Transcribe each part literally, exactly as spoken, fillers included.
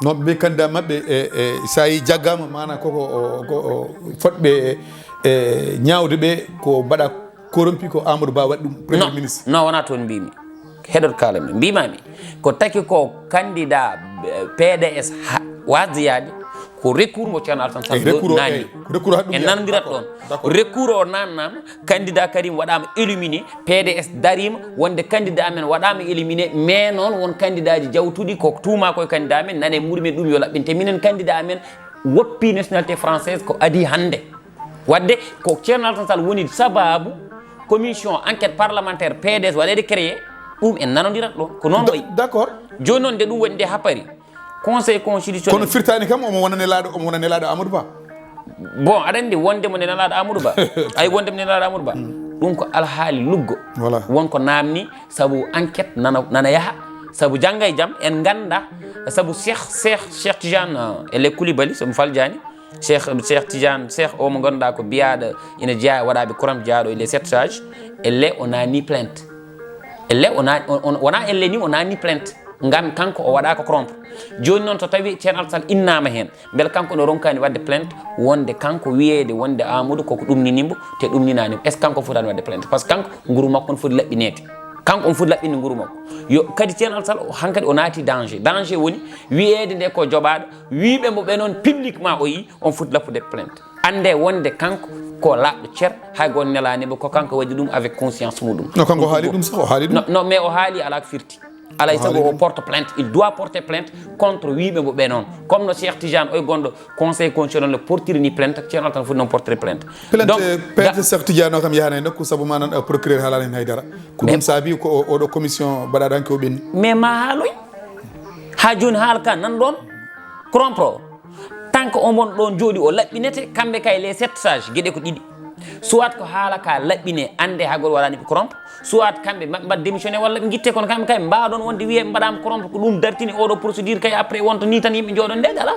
Non, ɓe candidat maɓɓe, e, e, so a yii jaggaama, maanaam koko, o, ko, o, fotɓe, e, ñaawde ɓe, ko mbaɗa corrompu, ko Amadou Ba waɗi ɗum premier ministre. Non, wonaa toon mbimi. Heɗot kaala mi. Mbimami, ko taki ko candidat, eh, P D S ha-, wasde yaade, ko recours mo Ceerno Alassane Sall naanni. Ko recours o, eyi, ko recours o haɗum. En nanondirat ɗoon. D'accord. Recours o naannama, candidat Karim waɗama éliminé, P D S darima wonde candidat men waɗama éliminé, mais noon won candidat ji jawtuɗi ko tuuma koye candidat men, nane muɗumen ɗum yo laɓɓin. Te minen candidat men woppi nationalité française ko adii hannde. Wadde ko Ceerno Alassane Sall woni sababu commission enquête parlementaire P D S waɗeede créé, ɗum en nanondirat ɗoon. Ko noon wayi. D'accord. Jooni noon nde ɗum waɗi nde hapari, Conseil constitutionnel. Kono firtaani kam omo wona nelaaɗo, omo wona nelaaɗo Amadou Ba. Bon, aɗa anndi wonde mo nelaaɗo Amadou Ba. Ay, wonde mo nelaaɗo Amadou Ba. Ɗum ko alhaali luggo. Voilà. Won ko naamni sabu enquête nana, nana yaha. Sabu jannga e jam en ngannda sabu Cheikh, Cheikh, Cheikh Tidiane, euh, e le Koulibaly, so mi faljaani. Cheikh, Cheikh Tidiane, Cheikh o mo ngannduɗaa ko biyaaɗo ina jeyaa e waɗaaɓe corrompu jeyaaɗo e les sept sages, elle o naani plainte. Elle o naani, on, on, wonaa elle ni o naani plainte. Ngam kanko o waɗaaka corrompre. Jooni noon so tawi Ceerno Alassane innaama heen, mbele kanko no ronkaani waɗde plainte wonde kanko wiyeede wonde Amadou koko ɗumnini mbo, te ɗumninaani mbo. Est-ce que kanko fotaani waɗde plainte? Parce que kanko nguru makko no foti laɓɓineede. Kanko omo foti laɓɓinde nguru makko. Yo, kadi Ceerno Alassane o, hankadi o naati danger. Danger woni wiyeede nde ko joɓaaɗo, wiiɓe mbo ɓe noon publiquement o yii, on foti lappude plainte. Annde wonde kanko ko laaɓɗo cer, hay gooto nelaani mbo, ko kanko waɗi ɗum avec conscience muɗum. No, kanko o haali ɗum sax, o haali ɗum. Non, non, mais o haali alaa ko firti. Alaa e sago o porte plainte, il doit porter plainte contre wiiɓe mbo ɓe noon. Comme no Cheikh Tidiane oy gonɗo Conseil constitutionnel no portiri ni plainte, Ceerno Alassane foti noon portiri plainte. Plainte, donc, plainte ga- Cheikh Tidiane o kam yahanay nokku sabu manan, eh, procureur haalani hen haydara. Ko ɗum saabi ko o-, oɗo commission mbaɗaɗo hanki o ɓenni. Mais ma haaloy. Haa jooni haala ka nan ɗoon. Corrompre o. Tant que omo ɗoon jooɗi o laɓɓinete, kamɓe kay les sept sages, geɗe ko ɗiɗi. Soit ko haala ka laɓɓine, annde haa gooto waɗaani ɓe corrompre, soit kamɓe maɓɓe mbaɗa démissionné walla ɓe ngitte, kono kamɓe kay mbaawa ɗoon wonde wiyee ɓe mbaɗaama corrompre, ko ɗum dartini oɗo procédure kay, après wonta ni tan yimɓe njooɗon nde alaa.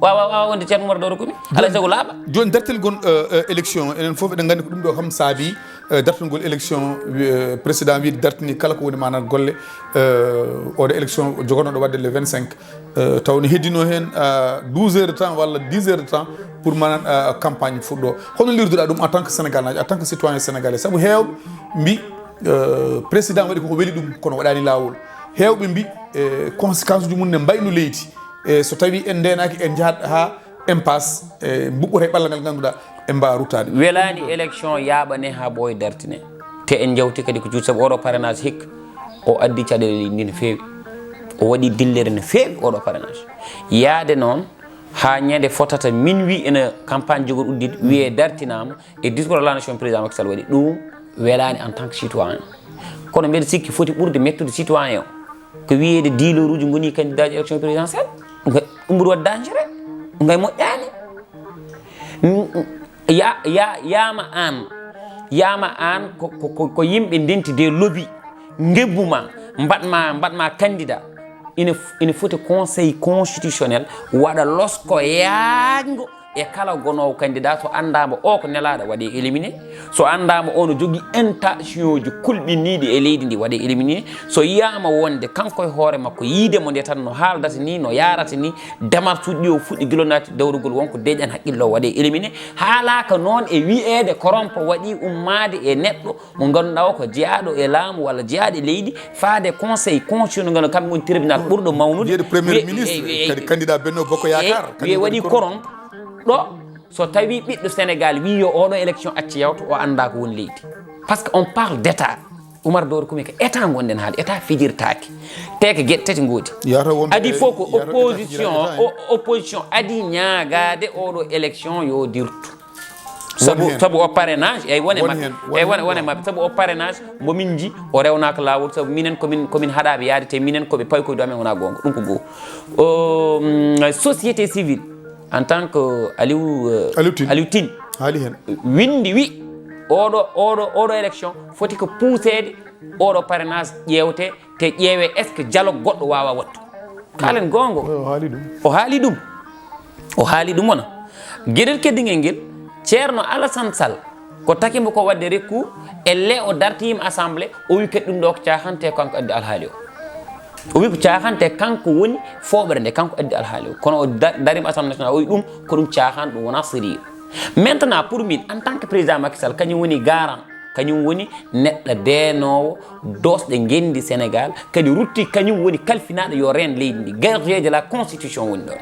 Waawa, waawa wonde Ceerno Umar Dawda Kumi. Alaa e sago laaɓa. Jooni dartel ngon, eh, eh, élection, enen fof eɗen nganndi ko ɗum ɗo kam saabi, eh, dartugol élection, wi-, eh, président wiide dartini kala ko woni maanaam golle, eh, oɗo élection jogonoɗo waɗde le vingt-cinq. Eh, taw ne heddino heen, ah, douze heures de temps walla dix heures de temps pour maanaam, ah, campagne fuɗɗo. Hono liirduɗaa ɗum en tant que Sénégalnaajo, en tant que citoyen sénégalais? Sabu heewɓe mbi, eh, président waɗi koko weli ɗum, kono waɗaani laawol. Heewɓe mbi, eh, conséquence uji mum ne mbayno leydi. E so tawi en ndeenaaki, en njahat haa impasse, e mbuɓɓoto e ɓallal ngal ngannduɗaa en mbaawa ruttaade. Welaani élection yaaɓane haa ɓooya dartine. Te en njawti kadi ko juuti, sabu oɗo parrainage hikka o addi caɗeele leydi ndi no feewi. O waɗi dillere no feewi oɗo parrainage. Yaade noon haa ñande fotata minuit ena campagne jogori uddiide, wiyee dartinaama e discours de la nation président Macky Sall waɗi ɗum welaani en tant que citoyen. Kono mbeɗa sikki foti ɓurde mettude citoyen o. Ko wiyeede dealer uji ngoni candidat ji élection présidentielle, ɗum kay, ɗum ɓuri waɗde dangereux, ɗum kay moƴƴaani. Mm, mm, ya, ya, yaama aan, yaama aan ko, ko, ko, ko yimɓe ndenti des lobby, ngebbu ma, mbaɗ ma, mbaɗ ma candidat. Ina f-, ina foti conseil constitutionnel waɗa losko yaaƴngo e kala gonoowo candidat, so anndaama o ko nelaaɗo, waɗee éliminé. So anndaama o no jogii intention ji kulɓiniiɗi e leydi ndi, waɗee éliminé. So yiyaama wonde kanko e hoore makko, yiide mo nde tan no haaldata ni, no yaarata ni, démarche uji ɗi o fuɗɗi gila o naati dawrugol, won ko deeƴan haqqille o, waɗee éliminé. Haalaaka noon e wiyeede corrompre waɗii ummaade e neɗɗo mo ngannduɗaa o ko jeyaaɗo e laamu walla jeyaaɗo e leydi, faade conseil constitutionnel, ngannduɗaa kamɓe ngoni tribunal ɓurɗo mawnude. Wiyeede premier ministre, kadi candidat Benno Bokk Yaakaar, wiye waɗii corrompre. Ɗo, so tawi ɓiɗɗo Sénégal wi yo oɗo élection acce yawta, o anndaa ko woni leydi. Parce que on parle d'état. Umar Dawda Kumi ko état ngonɗen haalde, état fijirtaake. Te ko geɗe tati ngoodi. Adii fof ko opposition, o-, opposition adii ñaagaade oɗo élection yo dirtu. Sabu, sabu o parrainage, eyi, wone maɓɓe. Eyi, wone, wone maɓɓe. Sabu o parrainage, mbo min nji, o rewnaaka laawol, sabu minen komin, komin haɗaaɓe yaade, te minen ko ɓe payi koye dow amen, wonaa goonga. Ɗum ko goo. O, mm, société civile, en tant que Aliou, euh, Aliou Tine. Aliou Tine. Haali heen. Winndi wi, oɗo, oɗo, oɗo élection foti ko puuseede, oɗo parrainage ƴeewte, te ƴeewee est-ce que dialogue goɗɗo waawaa waɗtu. Kaalen goonga. O haali ɗum. O haali ɗum. O haali ɗum wona. Geɗel keddingel ngel, Ceerno Alassane Sall, ko taki mbo ko waɗde recours, elle o dartiima assemblée, o wi kadi ɗum ɗo ko caahan, te kanko addi alhaali o. O wi ko caaxaan, te kanko woni fooɓere nde, kanko addi alhaali o. Kono o da-, darima Assemblée nationale, o wi ɗum ko ɗum caaxaan, ɗum wonaa sérieux. Maintenant, pour min, en tant que président Macky Sall, kañum woni garant, kañum woni neɗɗo deenoowo doosɗe ngenndi Sénégal, kadi rutti kañum woni kalfinaaɗo yo reen leydi ndi. Gardien de la constitution woni ɗoon.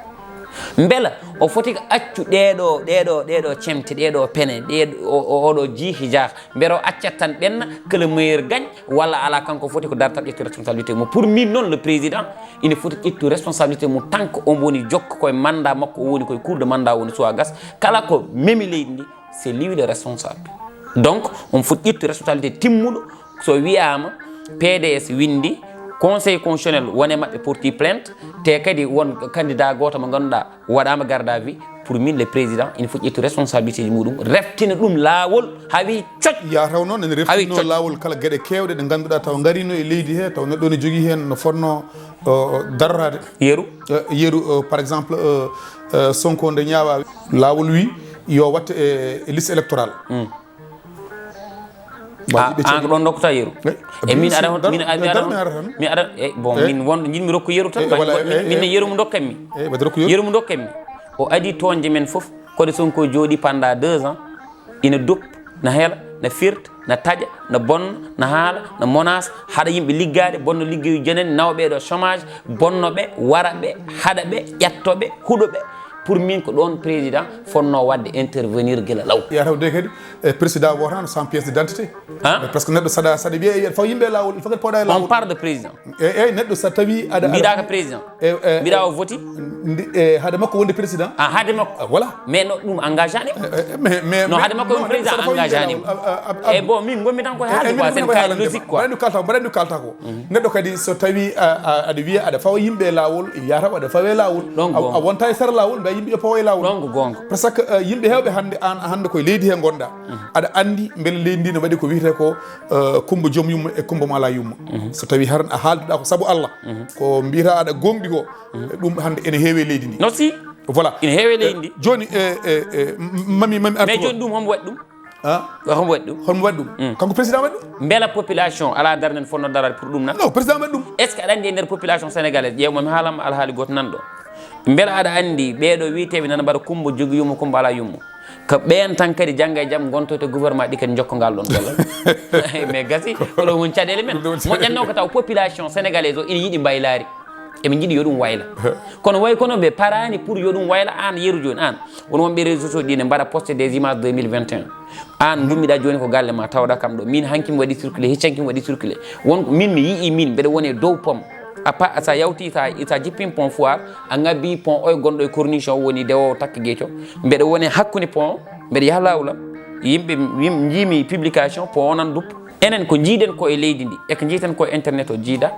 Mbela o foti ko accu ɗeeɗo, ɗeeɗo, ɗeeɗo cemte, ɗeeɗo pene, ɗeeɗo, o, o, oɗo jiihi jaah, mbela o accat tan ɓenna, que le meilleur gagne, walla alaa, kanko foti ko darta ƴettu responsabilité mum. Pour min noon, le président ina foti ƴettu responsabilité mum, tant que omo woni jokka koye mandat makko, o woni koye cours de mandat, woni soit gas, kala ko memi leydi ndi, c'est lui le responsable. Donc omo foti ƴettu responsabilité timmuɗo. So wiyaama P D S winndi, Conseil constitutionnel wone maɓɓe porti plainte, te kadi won candidat gooto mo ngannduɗaa waɗaama garde à vue, pour min le président ina foti ƴettu responsabilité ji muɗum, reftina ɗum laawol haa wi coc. Ya taw noon ene Haa wi reftinno coc. Laawol kala geɗe keewɗe ɗe ngannduɗaa taw ngarino e leydi he, taw neɗɗo ne jogii heen no fotno, o, o, darorade. Yeru. Eh, yeru, eh, par exemple, eh, eh, Sonko nde ñaawa, laawol wi yo watte e, e liste électorale. Mm. Bon, Ah, yiɓe an ko caggal. Ɗon dokkata yeru. Eh, E min bien sûr, aɗa hon-, dar-, min, mi dar-, aɗa mi hon-, ara tan. Mi aɗa, eh, bon, Eh. Min won, jiɗmi rokku yeru tan. Eh, Ba-, voilà, min, eh, min eh. Yeru mo dokkatmi. Eh, ɓe rokku yeru. Yeru mo dokkatmi. O adi toñde men fof. Koɗo Sonko jooɗi pendant deux ans. Ina duppa, na hela, na firta, na taƴa, na bonna, na haala, na menace, haɗa yimɓe liggaade, bonna liggeeyu janani, nawa ɓe ɗo chômage, bonno ɓe, wara ɓe, haɗa ɓe, ƴatto ɓe, huɗo ɓe. Pour min ko ɗoon président fotnoo waɗde intervenir gila law. Ya taw de kadi, eh, président wotano sans pièce d'identité. Hein? Mais parce que neɗɗo saɗa, saɗa wiya, faw yimɓe e laawol, il faut que pawɗa e On laawol. Parle de président. Eyyi, eyyi, neɗɗo so tawi aɗa, aɗa Mbiɗa ko président. E, e, Mbiɗa o voti. Ndi, e, haade makko wonde président. Ah, haade makko. Ah, voilà. Mais no, ɗum engagé ani. E, e, mais, mais, No, mais, haade makko non, woni président neɗɗo so tawi engagé ani. Yimɓe laawol, a, a, a, E bon, min ngonmi tan ko e, haalde e, quoi, min c'est une mbaɗa haalde calme musique quoi. Mbaɗa andu kalta, mbaɗa andu kalta ko. Mhm. Neɗɗo kadi so tawi a, a, aɗa wiya aɗa fawa yimɓe e laawol, yataw aɗa fawe laawol. Ɗon ko A, goonga. A wonta e sara laawol, mbiya yimɓe yo pawo e laawol. Ɗon ko goonga. Par ce que, eh, yimɓe heewɓe hannde, an hannde koye leydi he ngonɗa. Mhm. Aɗa anndi mbele leydi ndi no waɗi ko wiyetee ko, eh, kumba joom yumma e kumba mo alaa yumma. Mhm. So tawi haran a haalduɗa ko sabu Allah, Mhm. ko mbiyata aɗa goongɗi ko, Mhm. ɗum hannde ene heewe leydi ndi. No si. Voilà. Ene heewe leydi ndi. Eh, jooni, eh, eh, eh, m-, mami, mami Mais artu jooni ɗum homo waɗi ɗum? Ah? Homo waɗi ɗum? Homo waɗi ɗum? Mm. Kanko président waɗi ɗum? Mbela population alaa darnde nde fotnoo daraade pour ɗum na? Non, président waɗi ɗum. Est-ce que aɗa anndi e nder population sénégalaise, ƴeew mami haalanma alhaali gooto nan ɗo. Mbela aɗa anndi ɓeeɗo wiyeteeɓe nana mbaɗa kumba jogi yumma, kumba alaa yumma? Ko ɓeen tan kadi jannga e jam ngontoyta gouvernement ɗi kadi njokka ngal ɗon gollal. Mais gasi, ko ɗum woni caɗeele men. Ɗum woni caɗeele. Moƴƴatno ko taw population sénégalaise o ina yiɗi mbaylaari. Eɓe njiɗi yo ɗum wayla. Kono way kono ɓe paraani pour yo ɗum wayla. Aan yeru jooni aan. Won wonɓe réseaux sociaux ɗi ne mbaɗa poste des images deux mille vingt et un. Aan ngummiɗa jooni ko galle ma tawɗa kam ɗo. Min hanki mi waɗi circulé, hecci hanki mi waɗi circulé. Won min mi yi'i min mbeɗa woni e dow pom. A pa-, sa yawti, sa, sa jippin pont Foire, a ngabbi pont oyo gonɗo e corniche o woni dewo takka geeco. Mbeɗa woni hakkunde pont, mbeɗa yaha laawol am. Yimɓe, yim-, njiimi publication, pont o nan duppa. Enen ko njiiden ko e leydi ndi, e ko njiiten ko e internet o jiida.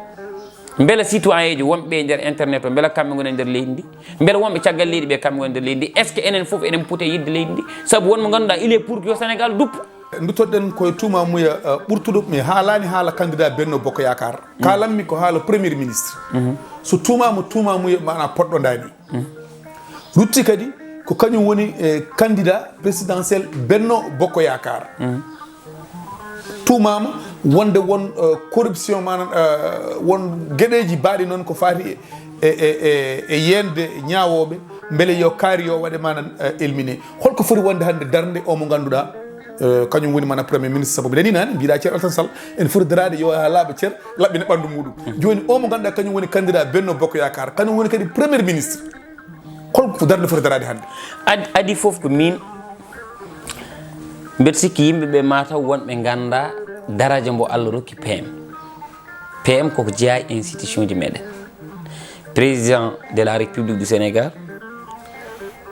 Mbele citoyen ji wonɓe e nder internet o, mbele kamɓe ngoni e nder leydi ndi? Mbele wonɓe caggal leydi ɓe kamɓe ngoni e nder leydi ndi? Est-ce que enen fof eɗen poti e yiɗde leydi ndi? Sabu won mo ngannduɗaa, il est pour que yo Sénégal duppu. Nduttoɗen koye tuumamuya, uh, ɓurtuɗo, mi haalani haala candidat Benno Bokk Yaakaar. Mm. Kaalanmi ko haala premier ministre. Mhm. So tuumama tuumamuya, maanaam poɗɗo ndaani. Mm. Rutti kadi ko kañum woni, eh, candidat présidentiel Benno Bokk Yaakaar. Mm. Tuumama wonde won, eh, corruption, maanaam, eh, won geɗeeji baaɗi noon ko faati e, e, e, e, e yeende ñaawooɓe, mbele yo kaari yo waɗe, maanaam, eh, éliminé. Holko foti wonde hannde darnde o mo ngannduɗaa, eh, kañum woni, maanaam, premier ministre? Sabu mi nanii naane mbiɗa Ceerno Alassane Sall, ene foti daraade yo haa laaɓa cer, laɓɓina ɓanndu muɗum. Mm. Jooni o mo ngannduɗaa kañum woni candidat Benno Bokk Yaakaar, kañum woni kadi premier ministre. Holko darnde foti daraade hannde? Ad-, adii fof ko miin, mbeɗa sikki yimɓe ɓe mataw wonɓe ngannda daraja mbo Allah rokki P M. P M koko jeyaa e institution ji meɗen. Président de la République du Sénégal,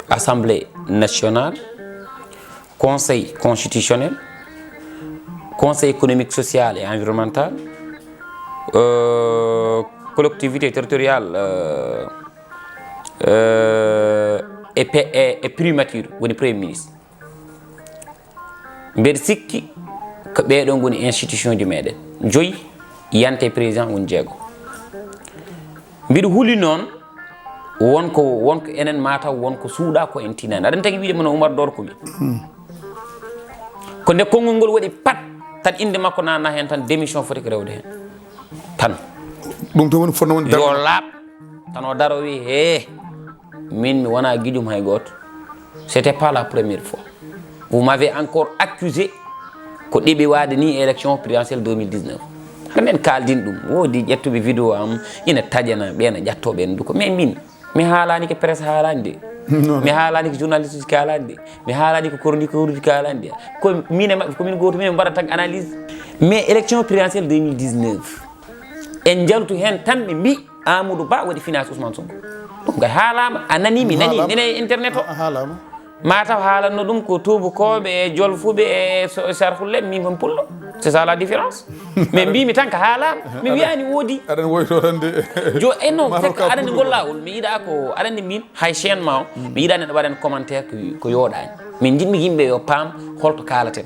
Assemblée nationale, Conseil constitutionnel, Conseil économique, social et environnemental, euh, collectivité territoriale, euh, euh, e pe-, e, e primature, woni premier ministre. Mbeɗa sikki ko ɓeeɗo ngoni institution ji meɗen. Joyi yante président woni jeego. Mbiɗa huli noon won ko, won ko enen mataw won ko suuɗa ko en tinani. Aɗa tagi wiide mono Oumar Dor ko wi. Ko nde konngol ngol waɗi pat, tan innde makko nanna heen, tan démission foti ko rewde heen. Tan. Ɗum tan woni fotno wonde yo laaɓ. Tan o daro wi he, min mi wona giƴum hay gooto. C'était pas la première fois. Vous m'avez encore accusé ko ɗiɓi waade ni élection présidentielle deux mille dix-neuf. Hade men kaaldin ɗum, woodi ƴettuɓe vidéo am ina taƴana ɓeena ƴattooɓe en duko, mais min mi haalani ko presse haalani de. Mi haalani ko journaliste uji kaalani de. Mi haalani ko chroniqueur uji kaalani de. Ko min e maɓɓe komin gooto, min mbaɗa tan analyse. Mais élection présidentielle deux mille dix-neuf, en njaltu heen tan ɓe mbi Amadou Ba waɗi finance Ousmane Sonko. Ɗum kay haalama, a nani, mi nani, nene e internet o. A haalama. Mataw haalanno ɗum ko tuubukooɓe e jolfuɓe e so- sarhulle, min kon pullo. C'est ça la différence. Mais mbimi tan ko haalama, mi wiyani woodi. Aɗan woyto tan de. Jo e non, c'est que aɗani ngol laawol mi yiɗa ko aɗani min hay chaîne ma o, mi yiɗa neɗɗo waɗan commentaire ko ko yooɗani. Min jiɗmi yimɓe yo paam holto kaalaten.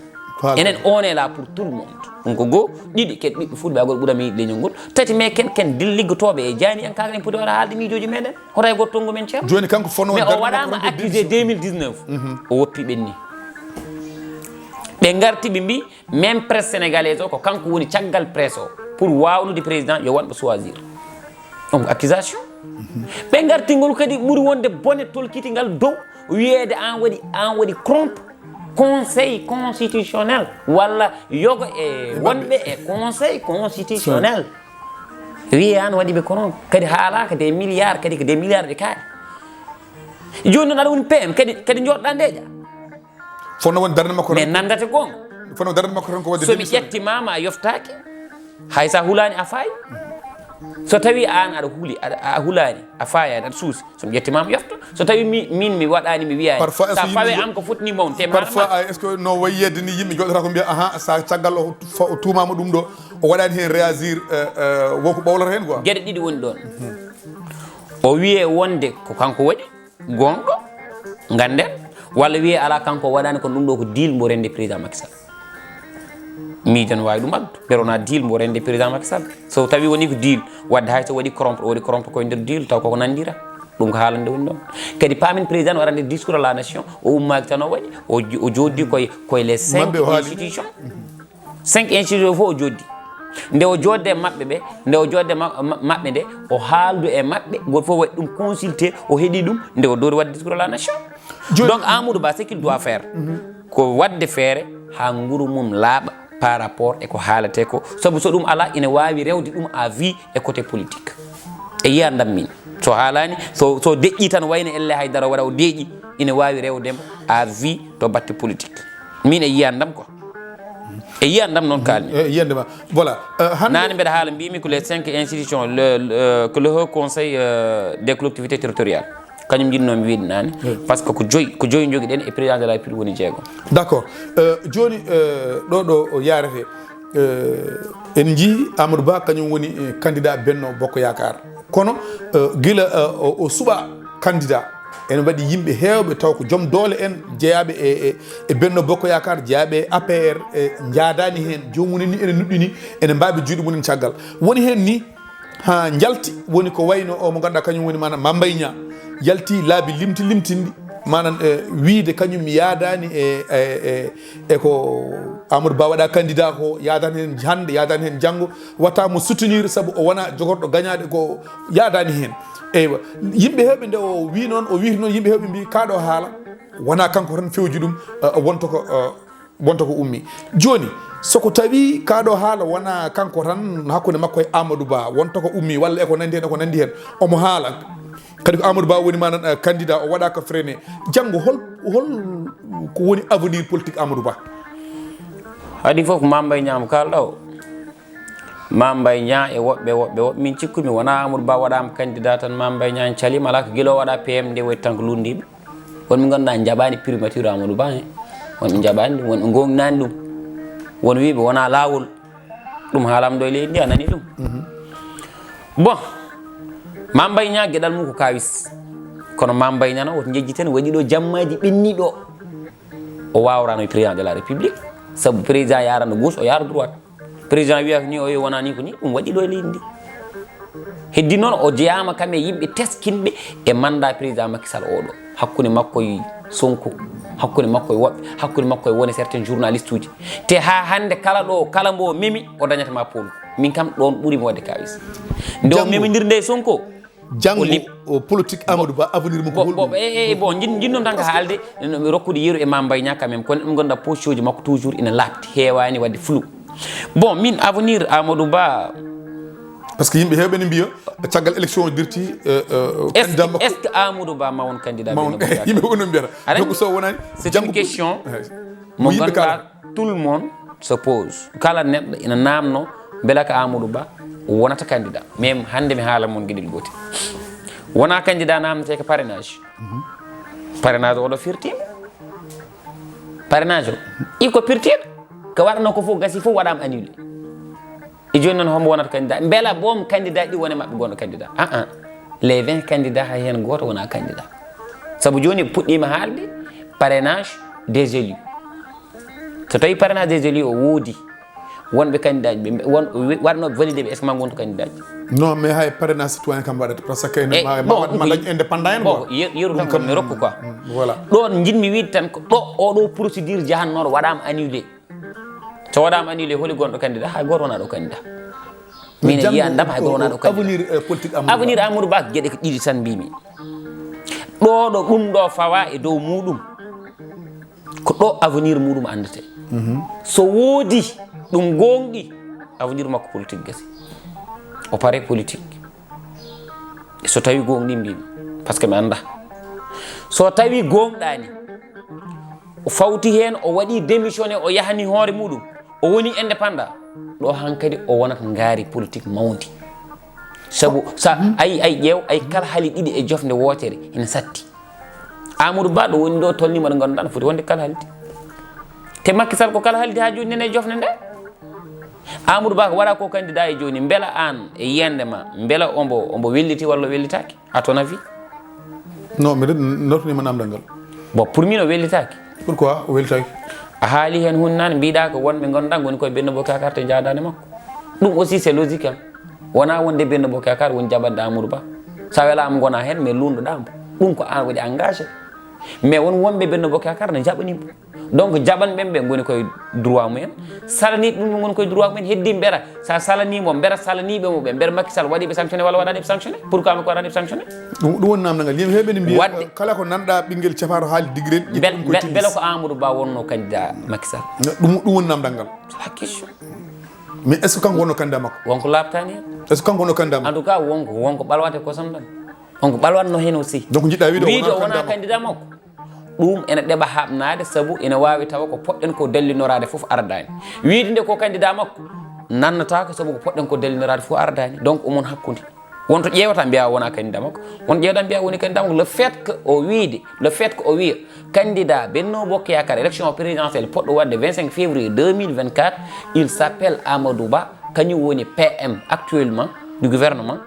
Enen on est là pour tout le monde. Ɗum ko goo. Ɗiɗi, ken ɓiɓɓe fulɓe agol ɓurami yiɗde leñol ngol. Tati, mais ken ken dil liggotooɓe e jaani en kaga en poti waɗa haalde miijooji meɗen. Hota e goto tonngu men ceerno. Joni kanko fonno mais o waɗama accusé deux mille dix-neuf. O woppi ɓenni. Ɓe ngarti ɓe mbi même presse sénégalaise o ko kanko woni caggal presse o pour wawnude président yo waɗ mo choisir. Donc accusation. Ɓe ngartingol kadi ɓuri wonde bone tolkitingal dow wiyeede an waɗi an waɗi corrompe conseil constitutionnel walla yogo e wonɓe e conseil constitutionnel. Wiye an waɗi ɓe corrompe kadi haalaka des milliards kadi ko des milliards de kaari. Joni noon aɗa woni pm kadi kadi joɗɗa ndeƴa. Fonno won darde makko mais nandata gonga. Fonno darde makko tan ko wadde Somi ƴettimama a yoftaki. Hay sa hulani a fayi. So tawi an aɗa huuli aɗa a hulani a fayani aɗa suusi, somi ƴettimama yofto. So tawi mi min mi waɗani mi wiyani Parfois, est-ce sa que fawe yimɓe- am ko fotni mawde te Parfois maɗa a est ce que no wayi yedde ni yimɓe joɗata ko mbiya aha sa caggal o fa- o tuumama ɗum ɗo, o waɗani hen réagir, wonko ɓawlata hen quoi. Geɗe ɗiɗi woni ɗon. O wiye wonde ko kanko waɗi gonɗo ganden, walla wiye ala kanko waɗani ko ɗum ɗo ko deal mbo rende président Macky Sall. Miijo no wawi ɗum addu, mbeɗa wona deal mbo rende président Macky Sall. So tawi woni ko deal wadde hay so waɗi corrompre o waɗi corrompre koye nder deal taw koko nandira. Ɗum ko haalande woni ɗon. Kadi pamin président o arande discours à la nation, o ummaki tan o waɗi o jo- o joddi koye koye les cinq Maɓɓe o haali. Institutions. Cinq institutions fof o joddi. Nde o jodde e maɓɓe ɓe nde o jodde ma- ma- maɓɓe nde, o haaldu e maɓɓe gol fof waɗi ɗum consulté, o heɗi ɗum nde o dori wadde discours à la nation. Joni- Donc Amadou Ba ce qu'il doit faire, ko wadde feere ha nguru mum laaɓa par rapport e ko haalate ko, sabu so ɗum ala ina wawi rewde ɗum à vie e côté politique. E yiyandam min, so haalani so so deƴƴi tan wayno elle haydara waɗa o deeƴi, ina wawi rewdemo à vie to batte politique. Min e yiyandam quoi. E yiyandam noon kalmi. E yiyande ma. Voilà. Hande Nane mbeɗa haala mbimi ko les cinq institutions le, le- que le haut conseil des collectivités territoriales, kañum jiɗnomi wiide nane. Par ce que ko joyi ko joyi jogiɗen e président de la république woni jeego. D'accord. Joni ɗo ɗo o yarete, en jii Amadou Ba kañum woni candidat Benno Bokko Yakar, kono gila o suɓa candidat ene mbaɗi yimɓe hewɓe taw ko joom doole en jeeyaɓe e e Benno Bokko Yakar, jeeyaɓe e A P R e jaadani hen. Jomum en ni ene nuɗɗini, ene mbaɓe juuɗe mumen caggal. Woni hen ni ha jalti woni ko wayno o mo ganduɗa kañum woni manam Mame Mbaye Niang, yalti laabi limti limtinɗi, manam e wiide kañum yaadani e e e e ko Amadou Ba waɗa candidat ko, yaadani hen hande, yaadani hen janggo, wata mo soutenir saabu o wona jogorɗo gañade ko, yaadani hen. Eywa, yimɓe hewɓe nde o wi noon o witi noon yimɓe hewɓe mbi kaɗo haala wona kanko tan fewji ɗum, wonta ko wonta ko ummi. Joni soko tawi kaɗo haala wona kanko tan hakkude makko e Amadou Ba wonta ko ummi walla eko nandi hen eko nandi hen, omo haala kadi ko Amadou Ba woni manan candidat o waɗa ko freiné. Janggo hol hol ko woni avenir politique Amadou Ba? Haadi fof ko Mame Mbaye Niang mo kalɗa o. Mame Mbaye Niang e woɓɓe woɓɓe woɓɓe min cikkumi wona Amadou Ba waɗama candidat tan Mame Mbaye Niang calima ala ko guila o waɗa P M nde waɗi tan ko lunndiɓe. Wonɓe ganduɗa jaɓani primature Amadou Ba he, wonɓe jaɓani ɗum, wonɓe gomnani ɗum, won wiɓe wona lawol. Ɗum haalama ɗo e leydi ndi a nani ɗum. Bon, Mame Mbaye Niang gueɗal mum ko kawis, kono Mame Mbaye Niang woto jejjiten waɗi ɗo jammaji ɓenni ɗo. O wawrano e président de la république saabu président yarano gauche o yaro droite. Président wiyata ni o wona ni ko ni ɗum waɗi ɗo e leydi ndi. Heddi noon o jeyama kam e yimɓe teskinɓe e mandat président Macky Sall oɗo, hakkude makko e Sonko, hakkude makko e woɓɓe, hakkude makko e wone certains journaliste uji. Te ha hande kala ɗo kala mbo memi o dañata ma pondu. Min kam ɗoon ɓuri mi waɗde kawis. Nde o Janngo. Memindirde e Sonko, o Janngo lib- o politique Amadou Ba, avenir mum ko Bon, holɗum? bon, eh, eh, bon, jin-, jinno tan ko haalde, no mi rokkude yeru e Mame Mbaye Niang quand même, kono ɗum ngannduɗaa poste uji makko toujours ina laaɓti, heewaani waɗde flou. Bon, min avenir Amadou Ba, Parce que yimɓe heewɓe ne mbiya, caggal élection o dirti, euh, euh, est-ce candidat que, makko. Est-ce que Amadou Ba ma won candidat Mawon, Benno Bokk Yaakaar? Yimɓe ko ɗum mbiyata. Aɗa Donc, anndi, so wonani, c'est une janngo question ko mo yimɓe ngannduɗaa kala. Tout le monde se pose. Kala neɗɗo ina naamno, mbela ko Amadou Ba wonata candidat. Min hannde mi haala mon geɗel gootel. Wona candidat naamnetee ko parrainage. Parrainage oɗo firtiima. Parrainage o, iko pirtiiɗo, ko waɗanoo ko fof gasi fof waɗaama annulé. E jooni noon, homo wonata candidat? Mbela boom candidat ɗi wone maɓɓe gonɗo candidat? Ah, ah. Les vingt candidats, hay heen gooto wonaa candidat. Sabu jooni puɗɗiima haalde parrainage des élus. So tawii parrainage des élus o woodi, wonɓe candidat ɓe, won, waɗnooɓe validé ɓe, est-ce que ma ngontu candidat ji? Non, mais hay parrainage citoyen kam waɗata, parce que ene Eh, ma, ma, bon, ma ko dañ indépendant en, bon, quoi. Ye-, yeru Ɗum tan ko kam, mi rokku, quoi. Mm, voilà. Ɗoon njiɗmi wiide tan ko ɗo oɗo procédure jahannooɗo waɗaama annulé. So waɗaama annulé, holi gonɗo candidat? Hay gooto wonaa ɗo candidat. Min e Janngo yiya ndam hay ko, gooto wonaa ɗo ko candidat. Avenir, eh, politique Amadou Ba. Avenir Amadou Ba, geɗe ko ɗiɗi tan mbimi. Ɗo, ɗo ɗum ɗo fawa e dow muɗum. Ko ɗo avenir muɗum anndete. Mhm. So woodi ɗum goongɗi, avenir makko politique gasi. O pare politique. So tawi goongɗi mbimi, parce que mi annda. So tawi goongɗaani, o fawti heen, o waɗi démissionné, o yahani hoore muɗum, o woni indépendant. Ɗo hankadi o wonata ngaari politique mawndi. Sabu sa ay, ay ƴeew, ay kala hali ɗiɗi e jofnde wootere ina satti. Amadou Ba ɗo woni ɗo tolnima ɗo ngannduɗaa no foti wonde kala haldi. Te Macky Sall ko kala haldi haa jooni nene e jofnde nde. Amadou Ba ko waɗa ko candidat e jooni, mbela aan e yiyannde ma, mbela ombo, ombo welliti walla o wellitaaki, à ton avis? Non, mbiɗa nawtunima namdal ngal. Bon, pour min o wellitaaki. Pourquoi o wellitaaki? A haali heen huunde naane, mbiɗa ko wonɓe ngannduɗaa ngoni koye Benno Bokk Yaakaar te njaadaani makko. Ɗum aussi c'est logique, hein. Wona wonde Benno Bokk Yaakaar woni jaɓande Amadou Ba. Sa welaama ngona heen, mais luundoɗaa mbo. Ɗum ko aan waɗi engagé. Mais won wonɓe Benno Bokk Yaakaar ne jaɓani mbo. Donc jaɓanɓe ɓe ngoni koye droit mumen. Salaniiɓe ɗum ngoni koye droit mumen. Heddi mbela sa salanii mo, mbela salaniiɓe mo ɓe, mbela Macky Sall waɗi ɓe sanctionné walla waɗaani ɓe sanctionné? Pourquoi mi ko waɗaani ɓe sanctionné? Ɗum, ɗum woni namdal ngal. Yimɓe heewɓe ne mbiya, Waɗde kala ko nanɗa ɓinngel cafaro haali digirel, ƴettu Mbel-, ɗum koye mbel-, tilis. Mbela ko Amadou Ba wonno candidat Macky Sall? Ɗum, ɗum woni namdal ngal. C'est la question. Mais est-ce que kanko wonno candidat makko? Wonko laaɓtaani heen. Est-ce que kanko wonno candidat En makko? Tout cas, wonko, wonko ɓalwate kosam tan. Wonko ɓalwatno heen aussi. Donc, njiɗɗa wiide o Wiide wonaa o wonaa candidat makko? Candidat makko. Ɗum ene ɗeɓa haaɓnaade, sabu ene waawi tawa ko poɗɗen ko dallinoraade fof ardaani. Wiide nde ko candidat makko, nannataako, sabu ko poɗɗen ko dallinoraade fof ardaani. Donc, omon hakkunde. Won to ƴeewata mbiya o wonaa candidat makko, won ƴeewata mbiya o woni candidat makko. Le fait que o wiide, le fait que o wiya candidat Benno Bokk Yaakaar élection présidentielle poɗɗo waɗde vingt-cinq février deux mille vingt-quatre, il s'appelle Amadou Ba, kañum woni P M actuellement du gouvernement.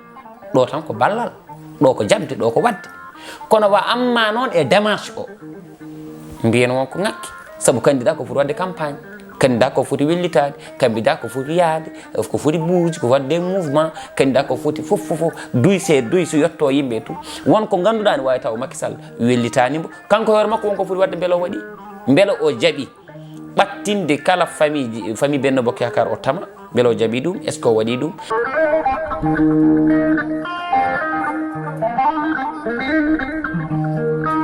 Ɗo tan ko ballal, ɗo ko jaɓde, ɗo ko waɗde. Kono wa amma noon e démarche o, mbiyen won ko ŋakki. Sabu candidat ko foti waɗde campagne, candidat ko foti wellitaade, candidat ko foti yaade, ko foti buuji, ko waɗde mouvement, candidat ko foti fof, fof, fof, duyse, duyse yetto yimɓe tout. Won ko ngannduɗaa ne waawi taw Macky Sall wellitaani mbo. Kanko hoore makko won ko foti waɗde mbele o waɗi, mbele o jaɓi ɓattinde kala famille ji, famille Benno Bokk Yaakaar o tama, mbele o jaɓi ɗum, est-ce que o waɗi ɗum?